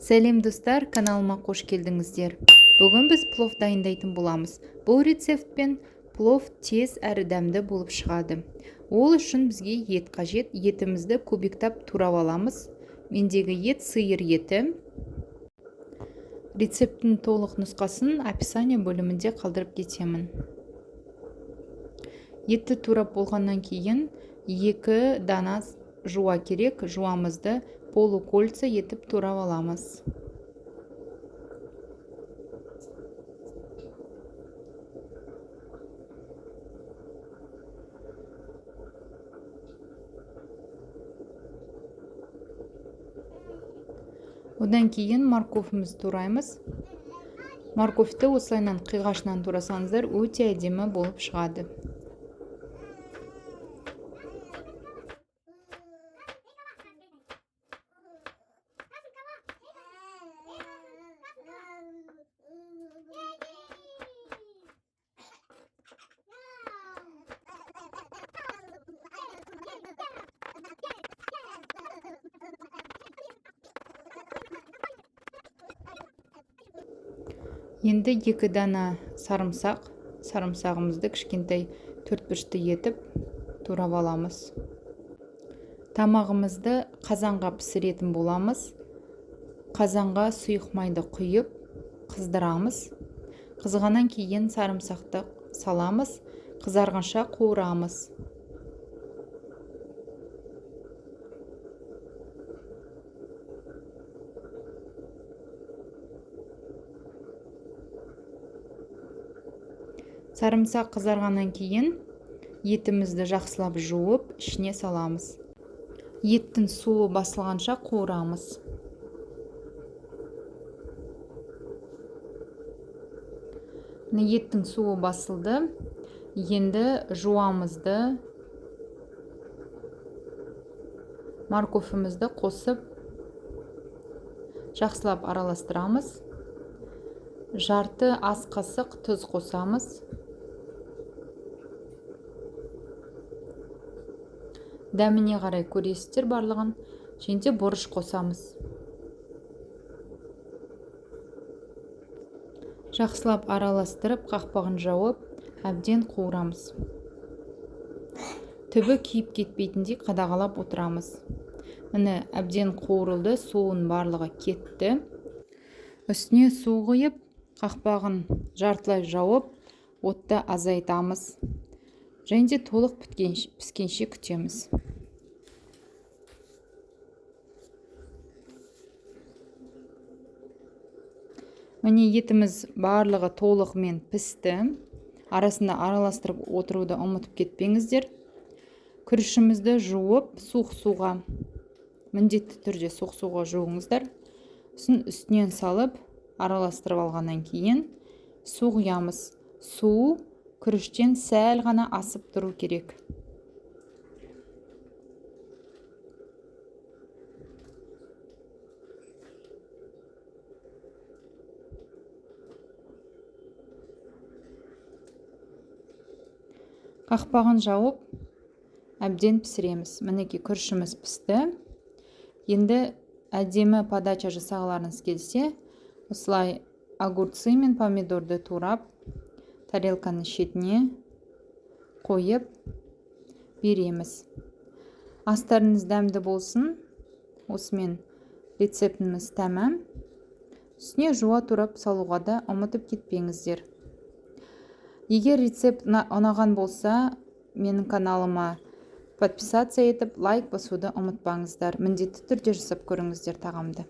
Сәлем, достар! Каналыма қош келдіңіздер! Бүгін біз плов дайындайтын боламыз. Бұл рецептпен плов тез әрі дәмді болып шығады. Ол үшін бізге ет қажет. Етімізді кубиктап турап аламыз. Мендегі ет сиыр еті. Рецепттің толық нұсқасын описание бөлімінде қалдырып кетемін. Етті турап болғаннан кейін 2 дана жуа керек. Жуамызды полукольца етіп турап аламыз. Одан кейін морковімізді тураймыз. Морковьті осылайынан қиғашынан турасаңыздар, өте әдемі болып шығады. Енді 2 дана сарымсақ. Сарымсағымызды кішкентай төртбұрышты етіп турап аламыз. Тамағымызды қазанға пісіретін боламыз. Қазанға сұйық майды құйып қыздырамыз. Қызғаннан кейін сарымсақты саламыз, қызарғанша қуырамыз. Сарымсақ қызарғаннан кейін етімізді жақсылап жуып, ішіне саламыз. Еттің суы басылғанша қуырамыз. Міне, еттің суы басылды. Енді жуамызды, морковімізді қосып, жақсылап араластырамыз. Жарты ас қасық тұз қосамыз. Дәміне қарай көресіздер барлығын. Және де бұрыш қосамыз. Жақсылап араластырып, қақпағын жауып, әбден қуырамыз. Түбі күйіп кетпейтіндей қадағалап отырамыз. Міне, әбден қуырылды, суының барлығы кетті. Үстіне су құйып, қақпағын жартылай жауып, отты азайтамыз. Және де толық піскенше күтеміз. Міне, етіміз барлығы толығымен пісті. Арасында араластырып отыруды ұмытып кетпеңіздер. Күрішімізді жуып, суық суға, міндетті түрде суық суға жуыңыздар. Сосын үстінен салып, араластырып алғаннан кейін су құямыз. Су күріштен сәл ғана асып тұру керек. Қақпағын жауып, әбден пісіреміз. Мінекей, күрішіміз пісті. Енді әдемі подача жасағыларыңыз келсе, осылай огурцы мен помидорды турап, тарелканың шетіне қойып береміз. Астарыңыз дәмді болсын. Осымен рецептіміз тәмам. Үстіне жуа турап салуға да ұмытып кетпеңіздер. Егер рецепт ұнаған болса, менің каналыма подписаться етіп, лайк басуды ұмытпаңыздар. Міндетті түрде жасап көріңіздер тағамды.